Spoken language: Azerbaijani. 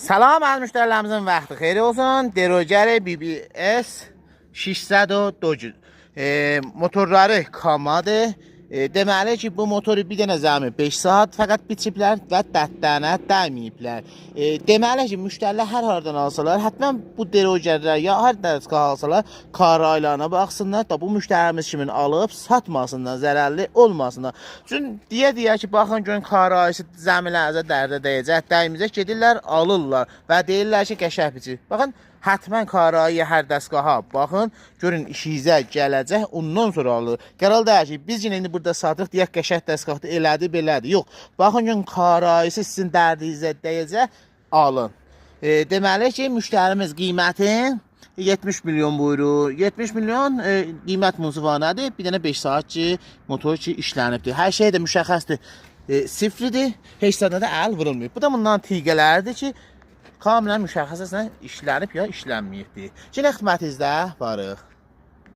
Salam əziz müştərilərimizin vaxtı xeyir olsun. Deroger BBS 609. Motorları Kamadır. Deməli ki, bu motoru bir dənə zəmi 5 saat fəqət biçiblər və dərdlərinə dəyməyiblər. Deməli ki, müştərilər hər hardan alsalar, həttəmən bu derogerlər ya hər dəstgah alsalar, karaylarına baxsınlar da bu müştərimiz kimin alıb satmasınlar, zərərli olmasınlar. Çünki deyə-deyə ki, baxın görün karayısı zəmilərinizə dərdə dəyəcək, dəyməyəcək, gedirlər, alırlar və deyirlər ki, qəşəng biçir. Baxın, həttəmən karayı hər dəstgaha baxın, görün işinizə gələcək, ondan sonra alır. Qərar deyir ki, biz yenə indi burada satırıq, deyək qəşəng dəstgahdır, elədir, belədir. Yox, baxın görün karayısı sizin dərdinizə dəyəcək, alın. Deməli ki, müştərimiz qiymətin 70 milyon buyurur. 70 milyon qiymət munsifanədir. Bir dənə 5 saat ki, motor ki işlənibdir. Hər şey də müşəxəsdir. Sifridir. Heç zada da əl vurulmayıb. Bu da bundan tiqələrdir ki, kamilən müşəxəsəsinə işlənib ya işlənməyibdir. Yenə xidmətinizdə varıq.